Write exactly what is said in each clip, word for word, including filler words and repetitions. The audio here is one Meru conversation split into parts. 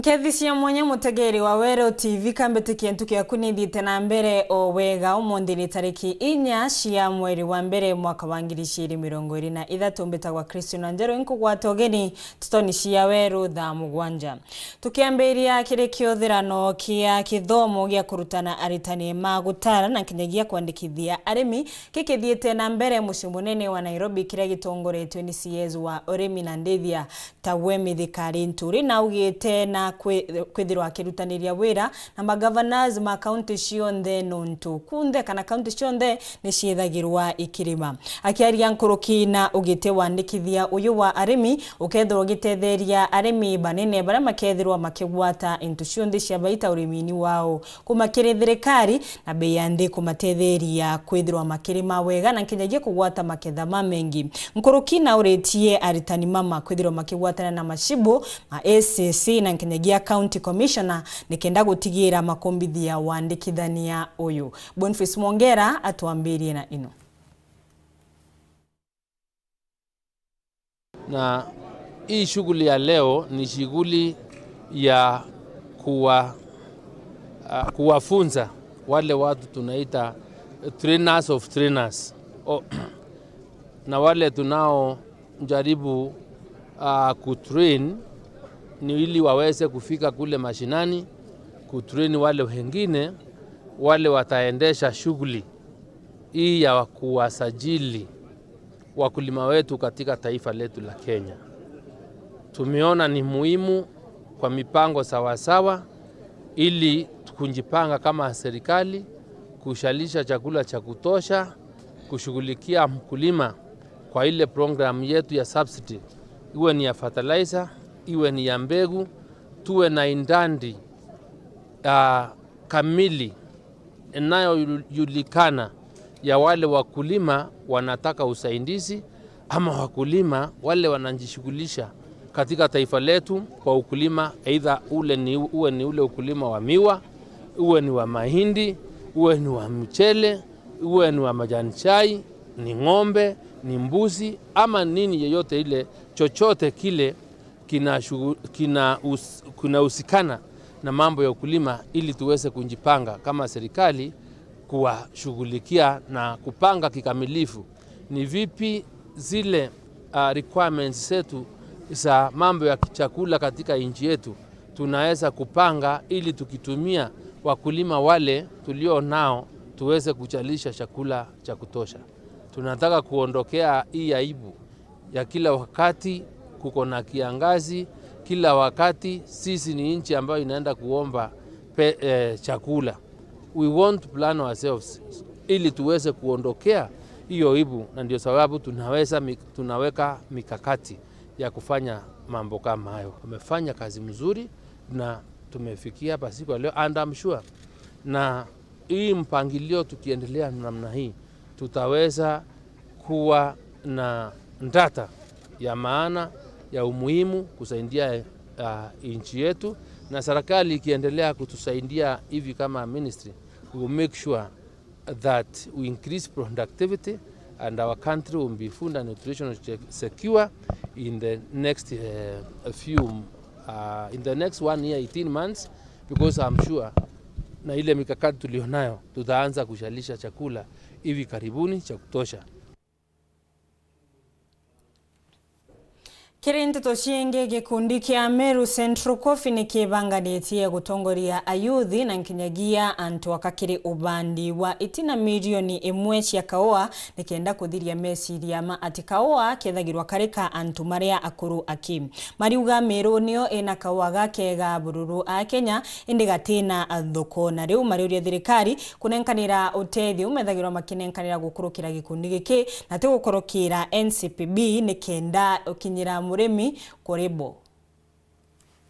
Kethi cia mwanya, mutegeri wa Weru T V, kambitikia ntuku yaku nithiite na mbere o wega. Umunthi ni tariki inya cia mweri wa mbere, mwaka wa ngiri igiri mirongo iri na ithatu. Mbitagwa Christine Wanjeru, inkugwata ugeni ntetoni cia Weru thaa mugwanja. Tukiambiria kiri kiuthirano kia kithomo gia kurutana aritani ma gutara na kinyagia kwandikithia arimi, kikithiite na mbere mucii munene wa Nairobi, kiria gitongoretwe ni C S wa urimi na ndithia, tawe Mithika Linturi, na augite na kwi-, kwithirwa akirutaniria wira na ma governors ma county cionthe, nontu kunthe kana county cionthe ni ciithagirwa ikirima. Akiaria nkuruki na ugite wandikithia uyu wa arimi, ukethirwa ugitetheria arimi banene baria makethirwa makigwata into cionthe cia baita urimini wao kuma kiri thirikari, na bei ya nthi kumatetheria kwithirwa makirima wega na nkinyagia kugwata maketha mamengi. Nkuruki na uritie aritani mama kwithirwa makigwatana na macibu ma A C C na nkinyagia County Commissioner nikenda gutigira makumbithia wandikithania uyu. Boniface Mwongera atwambirie na ino. Na hii shughuli ya leo ni shughuli ya kuwa-, ah, kuwafunza wale watu tunaita trainers of trainers. O-, na wale tunaojaribu, ah, kutrain ni ili waweze kufika kule mashinani, kutrain wale wengine, wale wataendesha shughuli hii ya kuwasajili wakulima wetu katika taifa letu la Kenya. Tumeona ni muhimu kwa mipango sawasawa ili kujipanga kama serikali kushalisha chakula cha kutosha, kushughulikia mkulima kwa ile program yetu ya subsidy, iwe ni ya fertilizer, iwe ni ya mbegu, tuwe na indandi, ah, kamili inayojulikana ya wale wakulima wanataka usaidizi, ama wakulima wale wanajishughulisha katika taifa letu kwa ukulima, either ule ni, uwe ni ule ukulima wa miwa, uwe ni wa mahindi, uwe ni wa mchele, uwe ni wa majani chai, ni ng'ombe, ni mbuzi, ama nini yeyote ile, chochote kile kinashugu-, kina us-, kinahusikana na mambo ya ukulima, ili tuweze kujipanga kama serikali kuwashughulikia na kupanga kikamilifu ni vipi zile, ah, requirements zetu za mambo ya chakula katika nchi yetu tunaweza kupanga, ili tukitumia wakulima wale tulio nao tuweze kuchalisha chakula cha kutosha. Tunataka kuondokea hii aibu ya kila wakati kuko na kiangazi, kila wakati sisi ni nchi ambayo inaenda kuomba pe-, eh, chakula. We want to plan ourselves ili tuweze kuondokea hiyo aibu, na ndio sababu tunaweza mi-, tunaweka mikakati ya kufanya mambo kama hayo. Wamefanya kazi mzuri na tumefikia hapa siku ya leo, and I'm sure na hii mpangilio tukiendelea namna hii, tutaweza kuwa na data ya maana, ya umuhimu kusaidia, ah, nchi yetu, na serikali ikiendelea kutusaidia hivi kama ministry, we will make sure that we increase productivity and our country will be food and nutritional se-, secure in the next, eh, few, uh, in the next one year, eighteen months, because I'm sure na ile mikakati tulionayo, tutaanza kushalisha chakula hivi karibuni cha kutosha. Kiri nteto ciingi, gikundi kia Meru Central Coffee ni kibanganitie gutongoria ayuthi na nkinyagia antu aka kiri ubandi wa iti na milioni imwe cia kaua, nikenda kuthiria meciria ma ati kaua kethagirwa kari ka antu maria akuru aki. Mariuga Meru niyo ina kaua gakega bururu a Kenya, indi gatina thoko, na riu mariuria thirikari kunenkanira utethio methagirwa makinenkanira gukurukira gikundi giki, na ti gukurukira N C P B, nikenda ukinyira murimi kuri bo.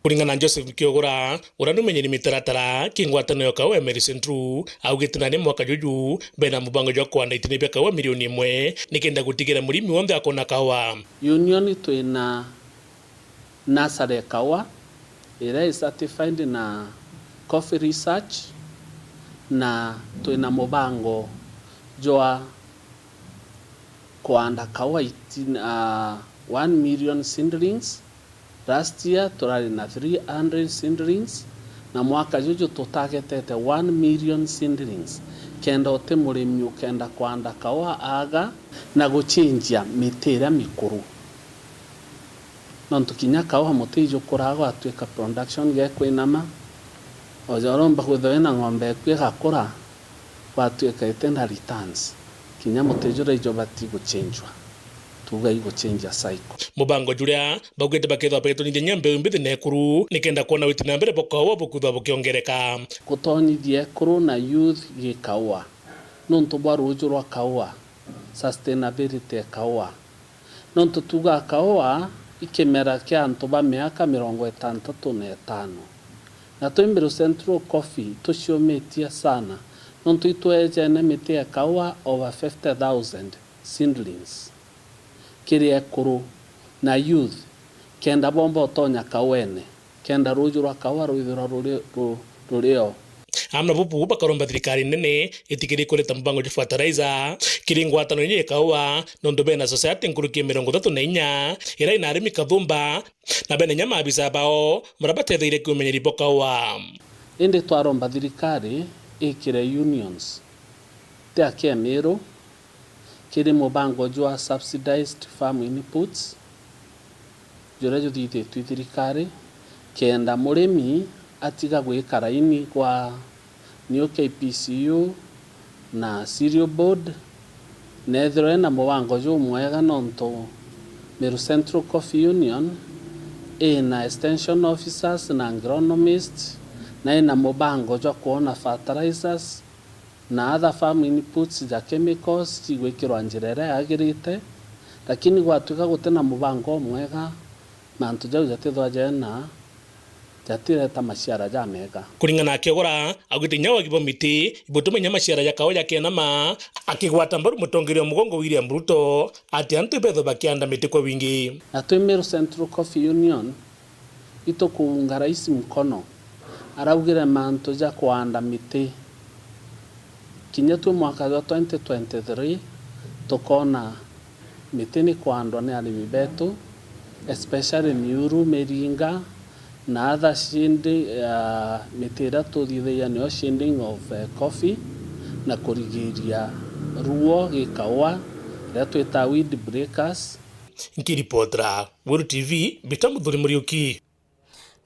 Kuringana na Joseph Kiogora, uria ni umenyeri mitaratara ki ngwataniro ya kaua ya Meru Central, augite nani mwaka juju bena mubango jwa kwanda itine bia kaua milioni imwe, nikenda gutigira murimi wonthe akona kaua. Union twina nursery ya kaua iria i certified na Coffee Research, na twina mubango jwa kwanda kaua itina, ah, one million seedlings, Last year turari na three hundred seedlings, na mwaka juju tutagetete one million seedlings, kenda uti murimi ukenda kwanda kaua aga na guchinjia miti iria mikuru. Nontu kinya kaua muti ijukuraga gwatuika production gekwinama, oja uromba kwithirwa wina ng'ombe eku igakura, gwatuika itina returns, kinya muti juria ijubati guchinjwa, tuuga iguchinjia cycle. Mubango juria baugite bakethirwa bagitonyithia nya mbeu mbithi na ekuru, nikenda kwona witi na mbere bwa kaua bukwithirwa bukiongereka. Gutonyithia ekuru na youth gi kaua, nontu bwa ruuju rwa kaua, sustainability ya kaua. Nontu tuugaa kaua i kimera kia antu ba miaka mirongo itantatu na itano. Na twi Meru Central Coffee tuciumitie sana, nontu itweejene miti ya kaua over fifty thousand seedlings kiri ekuru na youth, kenda bomba utonya kauene, kenda ruuju rwa kaua rwithirwa ruri, ru-, ruri o. Amwe na bubu bakaromba thirikari nene itikiri kureta mubango jwa fertilizer kiri ngwatano ya kaua, nontu bena society nkuruki ya mirongo ithatu na inya iria ina arimi kathumba, na bena inya maabisa bao baria batetheire kiumenyeri bwa kaua. Indi twaromba thirikari ikire unions, ti a Kemiru, kiri mubango jwa subsidized farm inputs, juria juthithitue i thirikari, kenda murimi atiga gwikara ini gwa New K P C U na Cereal Board, na ethirwe ena mubango jumwega, nontu Meru Central Coffee Union ina extension officers na agronomists, na ina mubango jwa kwona fertilizers na other farm inputs ja chemicals cigwikirwa njira iria yagirite, lakini gwatuika gutina mubango umwega, mantu jau jatithwa jena, jatireta maciara jamega. Kuringana na Kiogora, augite inya wagi bwa miti ibutuma inya maciara ja kaua jakenama, akigwata mbaru mutongeria wa mugongo William Ruto ati antu ibethwe bakianda miti kwa wingi. Na twi Meru Central Coffee Union, itukuunga rais mkono. Araugire mantu ja kwanda miti, kinya twi mwaka jwa twenty twenty-three, tukoona miti ni kwandwa ni arimi betu, especially miuru, miringa, na other shading, ah, miti iria tuthithagia niyo shading of, eh, coffee, na kurigiria ruo gi kaua, iria twitaa weed breakers. Nkiripotera Weru T V, Mbita Muthuri Muriuki.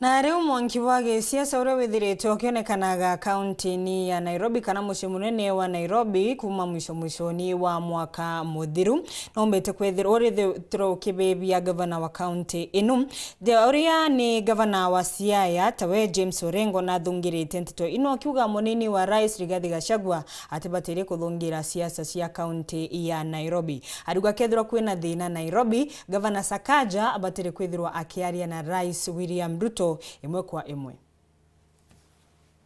Na riu mwanki bwa gisiasa uria withiritwe ukionekanaga kaunti-ini ya Nairobi, kana mucii munene wa Nairobi, kuuma mwisho mwishoni wa mwaka muthiru, nuumbite kwithirwa urithirwa ukibibia gavana wa kaunti inu. The uria ni gavana wa Siaya, tawe James Orengo, nathungiritie nteto ino akiuga munini wa rais Rigathi Gachagua atibatiri kuthungira siasa cia kaunti ya Nairobi. Ariuga kethirwa kwina thina Nairobi, Gavana Sakaja abatire kwithirwa akiaria na Rais William Ruto imwe kwa imwe.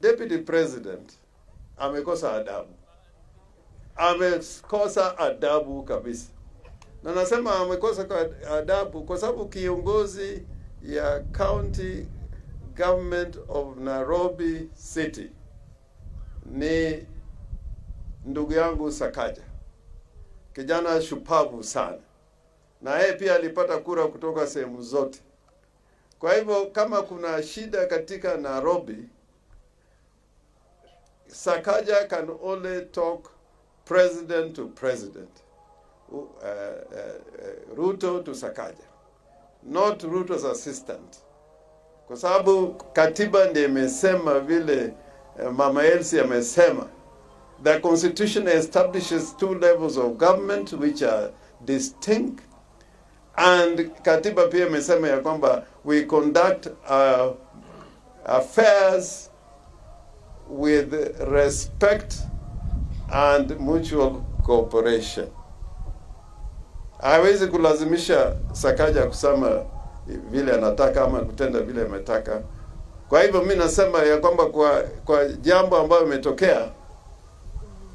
Deputy President amekosa adabu. Amekosa adabu kabisa. Na nasema amekosa ka-, adabu kwa sababu kiongozi ya County Government of Nairobi City ni ndugu yangu Sakaja. Kijana shupavu sana. Na yeye pia alipata kura kutoka sehemu zote. Kwa hivyo, kama kuna shida katika Nairobi, Sakaja can only talk president to president. U-, eh, eh, eh, Ruto to Sakaja, not Ruto's assistant. Kwa sababu katiba ndio imesema vile, eh, Mama Elsie amesema, the constitution establishes two levels of government which are distinct, and katiba pia imesema ya kwamba we conduct our affairs with respect and mutual cooperation. Hawezi kulazimisha Sakaja kusema vile anataka ama kutenda vile ametaka. Kwa hivyo mi nasema ya kwamba kwa, kwa jambo ambayo imetokea,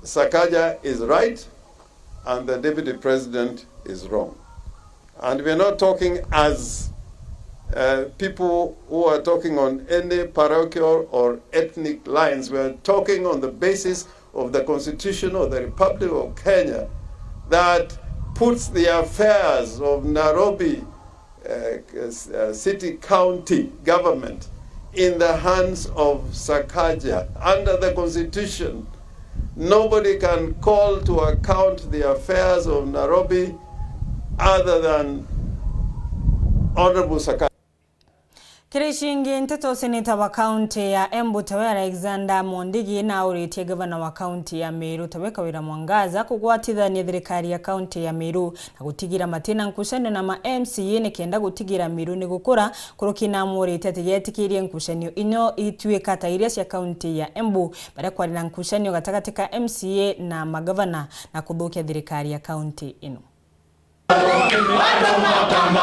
Sakaja is right and the deputy president is wrong. And we are not talking as, uh, people who are talking on any parochial or ethnic lines. We are talking on the basis of the Constitution of the Republic of Kenya that puts the affairs of Nairobi, uh, uh, city county government in the hands of Sakaja under the constitution. Nobody can call to account the affairs of Nairobi other than Honorable Sakaja. Kiri cingi nteto, seneta wa kaunti ya Embu tawe Alexander Mondigi nauritie gavana wa kaunti ya Meru tawe Kawira Mwangaza kugwatithania thirikari ya kaunti ya Meru na gutigira matina nkucanio na ma M C A nikenda gutigira Meru ni gukura. Kuruki namuritie ati getikirie nkucanio ino ituika ta iria cia kaunti ya Embu, baria kwari na nkucanio gatagati ka M C A na magavana na kuthukia thirikari ya kaunti ino.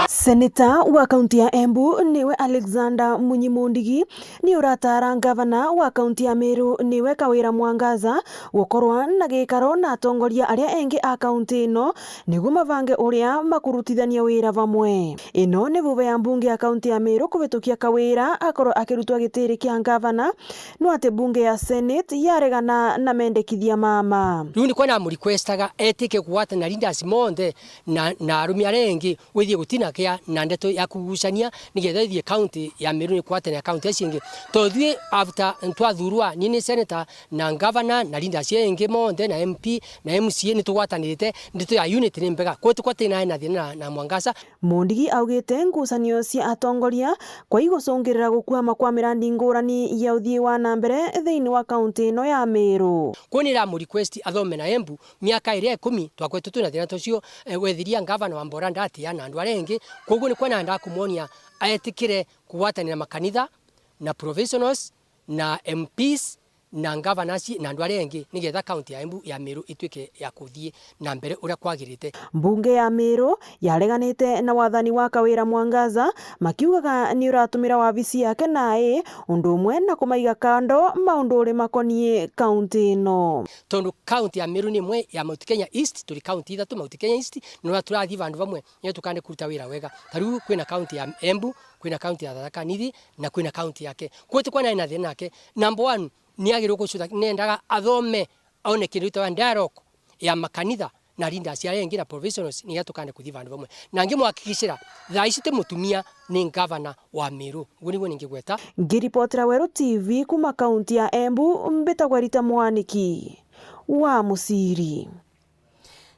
Seneta wa kaunti ya Embu niwe Alexander Munyi Mundigi ni urataara ngavana wa kaunti ya Meru niwe Kawira Mwangaza gukorwa na gikaro na atongoria aria engi a kaunti ino niguo mabange uria makurutithania wira bamwe. Ino ni bube ya mbunge ya kaunti ya Meru kubitukia Kawira akorwe akirutwa gitiri kia ngavana, no ati mbunge ya Senate yaregana na mendekithia mama. Riu nikwa namurequestaga etike kugwatana leaders monthe na, na arumi aria engi withie gutina kia na ndeto ya kugucania nigetha ithie kaunti ya Meru ni kwatana na kaunti ici ingi. Tothui after ntwathurwa ni ni senator na governor na leaders ingi monthe na M P na M C A ni tugwatanirite, ndeto ya unity ni mbega. Kwetu kwa tina na thina na, na Mwangaza. Mondigi augite ngucanio cia atongoria kwa igucungirira gukwama kwa mirandi ngurani ya uthii wa na mbere thiini wa kaunti ino ya Meru. Kwou ni iramu request athome na Embu miaka iria ikumi, twakwetu twina thina tucio, eh, wethiria ngavana wa Mbora ndatia na andu aria engi. Koguo nikwa naendaa kumwonia aetikire kugwatanira makanitha na professionals na M Ps na ngavana aci na andu aria engi nigetha kaunti ya Embu ya Meru ituike ya kuthii na mbere uria kwagirite. Mbunge ya Meru yareganite na wathani wa Kawira Mwangaza, makiugaga ni uratumira wabici yake nai undu umwe na kumaiga kando maundu uri makonie kaunti ino. Tondu kaunti ya Meru ni imwe ya Mount Kenya East, turi kaunti ithatu, Mount Kenya East, na uria turathii vandu vamwe, nio tukande kuruta wira wega. Ta riu kwina kaunti ya Embu, kwina kaunti ya Tharaka Nithi, na kwina kaunti yake. Kwetu kwa nai na thina nake. Number one, ni agirwe gucuta, nendaga athome, aone kindu gitagwa dialogue ya makanitha na leaders aria engi na professionals, nigetha tukande kuthii vandu vamwe. Na ngimwakikishira, thaa ici ti mutumia, ni ngavana wa Meru. Uguo niguo ningigweta. Ngiripotera Weru T V kuma kaunti ya Embu, mbitagwa Rita Mwaniki wa Musiri.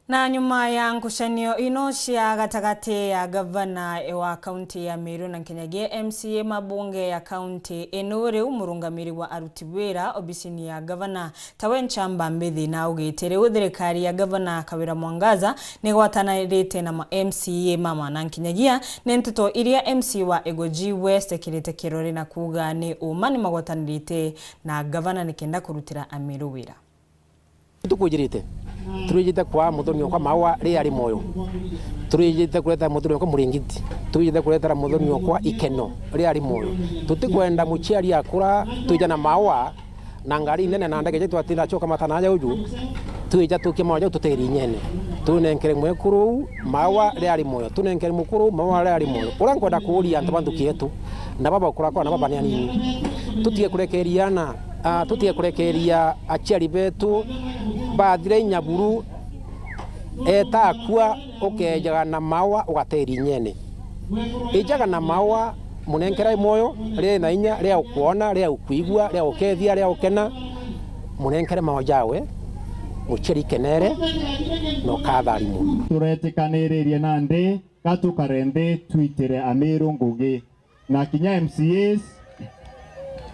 Na nyuma ya ngucanio ino cia gatagati ya gavana wa kaunti ya Meru na nkinyagia M C A ma bunge ya kaunti ino, riu murungamiri wa aruti wira obisini ya gavana tawe Nchamba Mbithi naugite riu thirikari ya gavana Kawira Mwangaza nigwatanirite na ma M C A mama, na nkinyagia ni nteto iria M C A wa Igoji West ekirite kirore na kuuga ni uma nimagwatanirite na gavana nikenda kurutira Ameru wira. Tukujirite, turijite kwa muthoni okwa maua ri ari moyo, turijite kureta muthoni okwa muringiti, turijite kuretera muthoni okwa ikeno ri ari moyo. Tutikwenda muciari akura twija na maua na ngari nene na ndege jetu atinda acoka matana aja uju, twija tukie maua jau tuteri inyene. Tunenkere mwekuru uu maua ri ari moyo, tunenkere mukuru uu maua ri ari moyo. Uria nkwenda kuuria antu ba nthuki yetu, na baba ukura kwa na baba ni anini, tutige kurekeria ana Ah, tutige kurekeria aciari betu bathire inya buru, eta akua ukejaga na maua ugateri inyene. Ijaga na maua, munenkera moyo, ria na inya, ria ukwona, ria ukwigua, ria ukethia, ria ukena, munenkere maua jawe, muciari ikenere, na ukatharimwa. Turetikaniririe nandi, ka tukare nthi twitire Amiru ngugi. Na kinya M C As,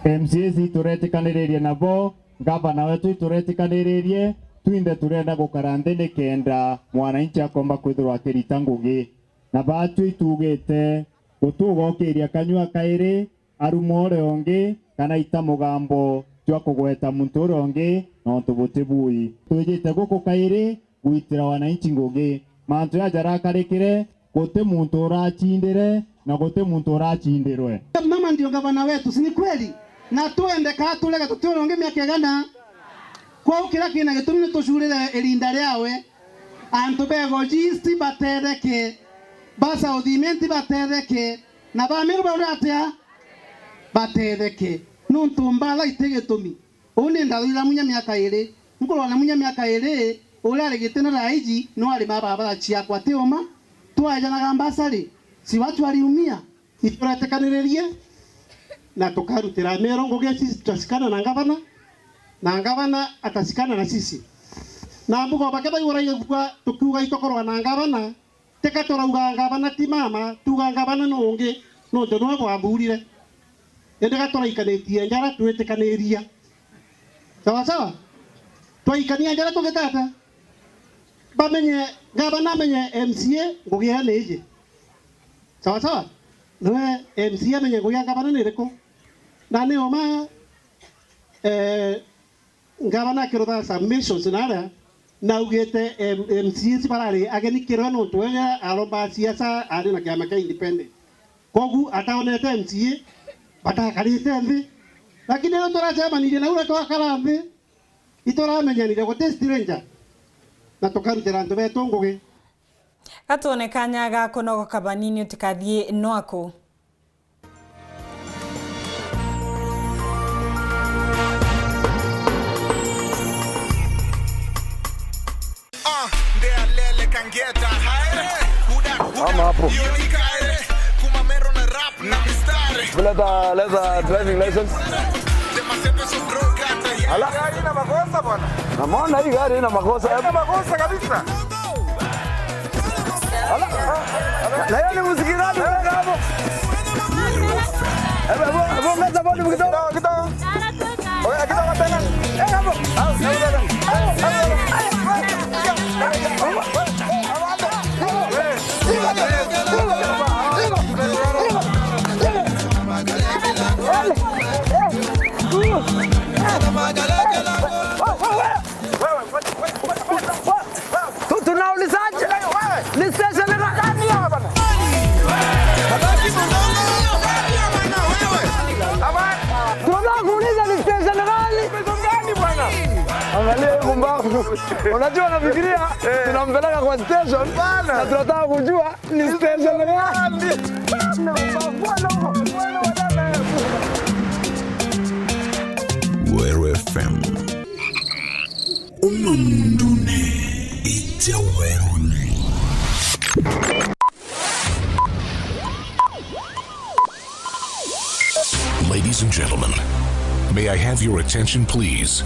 M C As ituretikaniririe nabo, ngavana wetu ituretikaniririe, twinthe turenda gukara nthi nikenda mwananchi akomba kwithirwa akirita ngugi. Na baatwi itugite, guti ugokiria kanyua kairi, aruma uria ungi, kana ita mugambo jwa kugweta muntu uria ungi, nontu buti bui. Twijite guku kairi, gwitira wananchi ngugi. Mantu jaja jarakarikire, guti muntu uracindire na guti muntu uracindirwe. Mama ndio gavana wetu, si ni kweli? Na twende ka turege, tuti uria ungi miaka igana. Kwou kiria kina gitumi ni tucurire irinda riawe. Antu ba Igoji East batetheke, ba South Imenti batetheke, na ba Meru baure atia? Batetheke. Nuntu mbara iti gitumi. Uu ni ndathurira munya miaka iri. Nkurwa na munya miaka iri, uria ari giti na raiji, no ari ma barabara ciakwa, ti uma? Twaejanaga mbasari, Si watu waliumia, ituretekaniririe na tukarutira Meru ngugi, sisi tutashikana na ngavana, na ngavana atashikana na sisi. Na mbugo bake baigura igua tukiuga itokorwa na ngavana, tika turauga ngavana ti mama, tuga ngavana no ungi, nontu nwe bwathurire. Indi ga turaikanitie njara twitikaniria. Sawa sawa? Twaikania njara tugitata. Bamenye, ngavana amenye M C A ngugi ya ni iji. Sawa sawa? Nwe M C A amenye ngugi ya ngavana ni iriku. Na ni oma, eh, ngavana akirutha submissions na aria, naugite, em, M C As barari ageni kirwe nontu we aromba siasa ari na kiama kia independent. Kogu ataonete M C A, batakarite nthi. Lakini riu turacemanirie na uria twakara nthi, ituramenyanire guti stranger, na tukarutira antu betu ngugi. Gatwone kanya ga kunogoka banini, utikathie nwaku. Ah, ndealele kangeta haere. Huda, huda. Ama hapo. Yoni kaere. Kuma mero na rap na mistari. Leta, leta driving license. Ala. Gari ina makosa bwana. Namuona hii gari ina makosa. Ina makosa kabisa. Ala. Na hiyo ni muziki gani unaweka hapo? Hebu, hebu, hebu ongeza volume kidogo. Kidogo, kidogo. Oya, kidogo tena. Eh, hapo. Tu-, tunaulizaje? Ni station gani? Tunataka kuuliza ni station gani? Angalia hii pumbavu. Unajua anafikiria tunampeleka kwa station na tunataka kujua ni station gani. Weru F M. Uma mundune, ija weruni. Ladies and gentlemen, may I have your attention, please?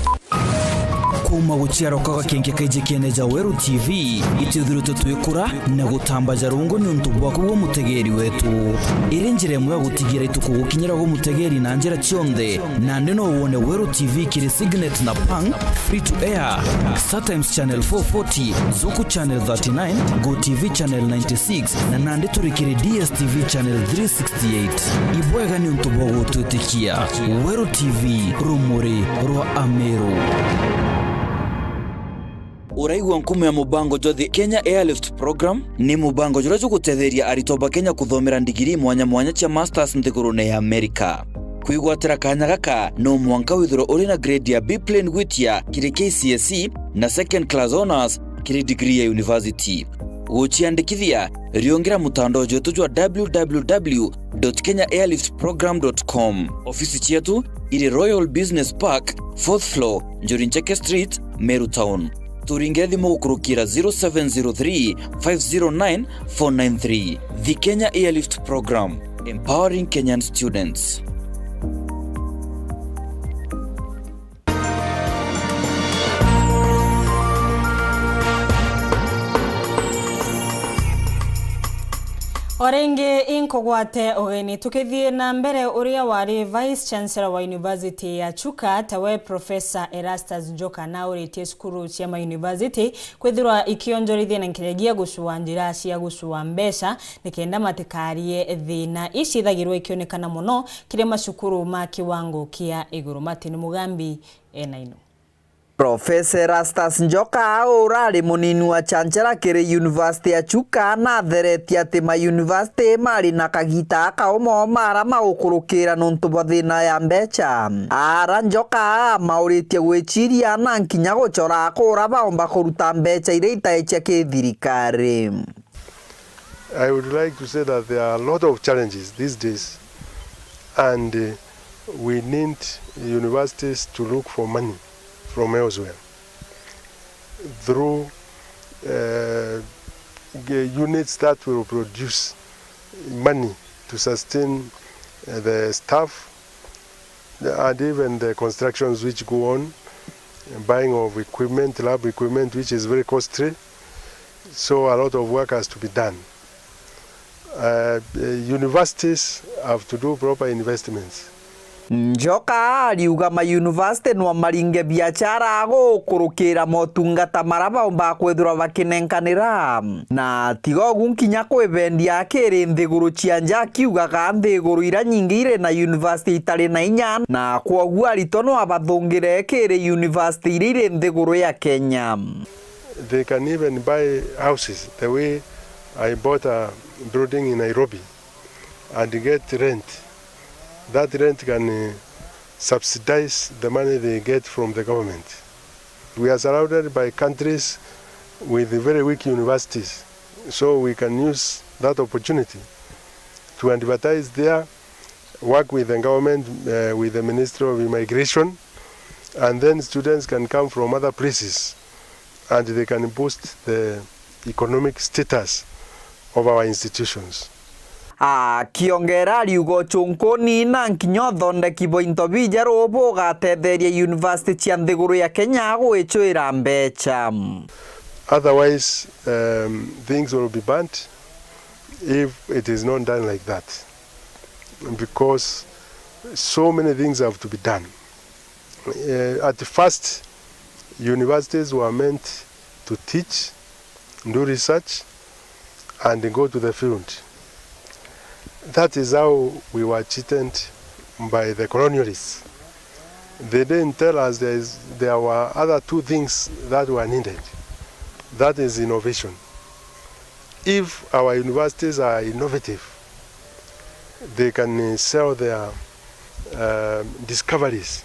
Kuuma guciarwa kwa gakenke kaiji kiene ja Weru T V, itwithiritwe twikura na gutambaja rungu niuntu bwaku gwe mutegeeri wetu. Iri njira imwe ya gutigira itukugukinyira gwe mutegeeri na njira cionthe, nandi no wone Weru T V kiri Signet na Pang, free to air, StarTimes Channel four forty, Zuku Channel thirty-nine, Go T V Channel ninety-six, na nandi turi kiri D S T V Channel three sixty-eight. Ibwega niuntu bwa gutwitikia. Weru T V, rumuri rwa Ameru. Uraigua nkumo ya mubango jwa The Kenya Airlift Program? Ni mubango juria jugutetheria aritwa ba Kenya kuthomera ndigiri mwanya mwanya cia masters nthigurune ya Amerika. Kwigwatira kanya gaka, no mwanka withirwe uri na grade ya B plain gwitia kiri K C S E na second class honours kiri degree ya university. Guciandikithia, riungira mutandao jwetu jwa w w w dot kenya airlift program dot com. Ofisi cietu iri Royal Business Park, fourth floor, Njuri Ncheke Street, Meru Town. Turingire thimu gukurukira zero seven zero three, five zero nine, four nine three. The Kenya Airlift Program, empowering Kenyan students. O ringi inkugwate ugeni. Tukithii na mbere, uria wari Vice Chancellor wa University ya Chuka, tawe Professor Erastus Njoka, nauritie cukuru cia ma university kwithirwa ikionjorithia na nkinyagia gucua njira cia gucua mbeca, nikenda matikarie thina icithagirwa ikionekana mono kiri macukuru ma kiwango kia iguru. Martin Mugambi ena ino. Professor Erastus Njoka, urari munini wa chancellor kiri University ya Chuka, natheretie ati ma university mari na kagita akaumo mara magukurukira nontu bwa thina ya mbeca. Ara Njoka amauritie gwiciria na nkinya gucora kura baomba kuruta mbeca iria itai cia kithirikari. I would like to say that there are a lot of challenges these days, and, uh, we need universities to look for money from elsewhere through, uh, the units that will produce money to sustain, uh, the staff, and even the constructions which go on, buying of equipment, lab equipment, which is very costly. So a lot of work has to be done. Uh, universities have to do proper investments. Njoka ariuga mayunivasiti no maringe biachara gukurukira motungata mara baumba kwithirwa bakinenkanira, na tiga ugu nkinya kwibendia kiri nthiguru cia nja, akiugaga nthiguru ira nyingi iri na yunivasiti itari na inya, na kwoguo aritwa no abathungire kiri yunivasiti iria iri nthiguru ya Kenya. They can even buy houses the way I bought a building in Nairobi and get rent. That rent can, uh, subsidize the money they get from the government. We are surrounded by countries with very weak universities, so we can use that opportunity to advertise there, work with the government, uh, with the Ministry of Immigration, and then students can come from other places and they can boost the economic status of our institutions. Akiongera ariuga ucunkuni na nkinya uthondeki bwa into bijeru bugatetheria yunivasiti cia nthiguru ya Kenya gwicwira mbecha. Otherwise, um, things will be burnt if it is not done like that, because so many things have to be done. Uh, at first, universities were meant to teach, do research, and go to the field. That is how we were cheated by the colonialists. They didn't tell us there is, there were other two things that were needed. That is innovation. If our universities are innovative, they can, uh, sell their, uh, discoveries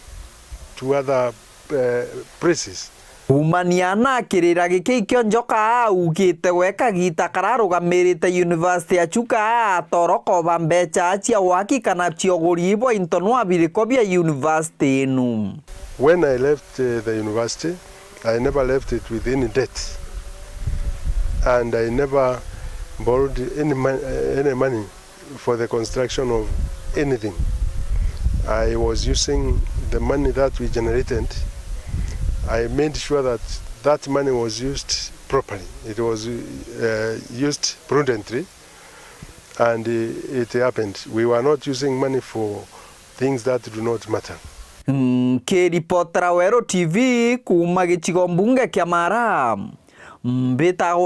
to other, uh, places. Kuumania na kirira giki ikio Njoka augite we kagiita kararugamirite yunivasiti ya Chuka atorokoba mbecha cia waki kana cia uguri bwa into nwa biriko bia yunivasiti inu. When I left, uh, the university, I never left it with any debt, and I never borrowed any mon-, uh, any money for the construction of anything. I was using the money that we generated. I made sure that that money was used properly. It was, uh, used prudently, and, uh, it happened. We were not using money for things that do not matter. Nkiripotera Weru T V kuuma gicigo mbunge kia Mara, mbitagwa